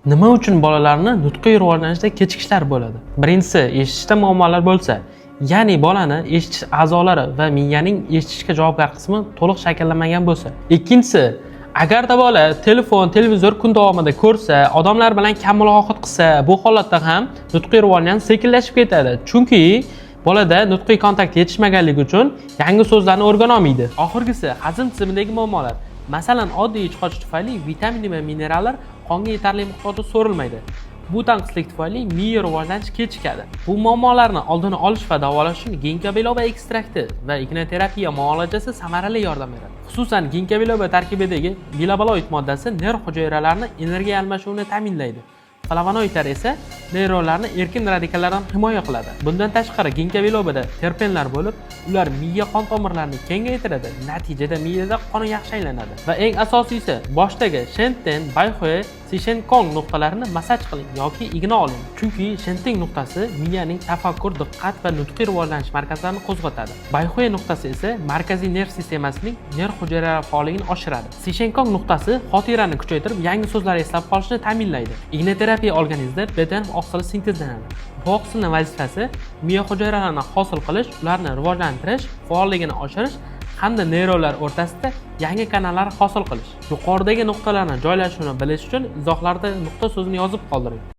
Nima uchun bolalarni nutqiy rivojlanishda kechikishlar bo'ladi? Birinchisi, eshitishda muammolar bo'lsa, ya'ni bolani eshitish a'zolari va miyaning eshitishga javobgar qismi to'liq shakllanmagan bo'lsa. Ikkinchisi, agarda bola telefon, televizor kun davomida ko'rsa, odamlar bilan kam muloqot qilsa, bu holatda ham nutqiy rivojlanish sekinlashib ketadi. Chunki bolada nutqiy kontakt yetishmaganligi uchun yangi so'zlarni o'rgana olmaydi. Oxirgisi, hazm tizimidagi muammolar. Masalan, oddiy ich qochish tufayli vitamin va minerallar qonga yetarli miqdorda so'rilmaydi. Bu tanqislik tufayli miya rivojlanishi kechikadi. Bu muammolarni oldini olish va davolash uchun ginkgo biloba ekstrakti va ignoterapiya muolajasi samarali yordam beradi. Xususan, ginkgo biloba tarkibidagi bilabaloid moddasi nerv hujayralarini energiya almashuvini ta'minlaydi. Flavonoidlar esa neyronlarni erkin radikallardan himoya qiladi. Bundan tashqari, ginkgo bilobada terpenlar bo'lib, ular miya qon tomirlarini kengaytiradi. Natijada miyada qon yaxshi aylanadi. Va eng asosiysi, boshdagi Shenten, Bayxue, Sishenkong nuqtalarini massaj qiling yoki igna oling. Chunki Shenten nuqtasi miyaning tafakkur, diqqat va nutqiy rivojlanish markazlarini qo'zg'atadi. Bayxue nuqtasi esa markaziy nerv sistemasining nerv hujayralari faolligini oshiradi. Sishenkong nuqtasi xotirani kuchaytirib, yangi so'zlar eslab qolishni ta'minlaydi. Ignoterapiya olganingizda BDNF oqsili sintezlanadi. Bu oqsilning vazifasi miya hujayralarini hosil qilish, ularni rivojlantirish, faolligini oshirish hamda neyronlar o'rtasida yangi kanallar hosil qilish. Yuqoridagi nuqtalarni joylashuvini bilish uchun izohlarda "nuqta" so'zini yozib qoldiring.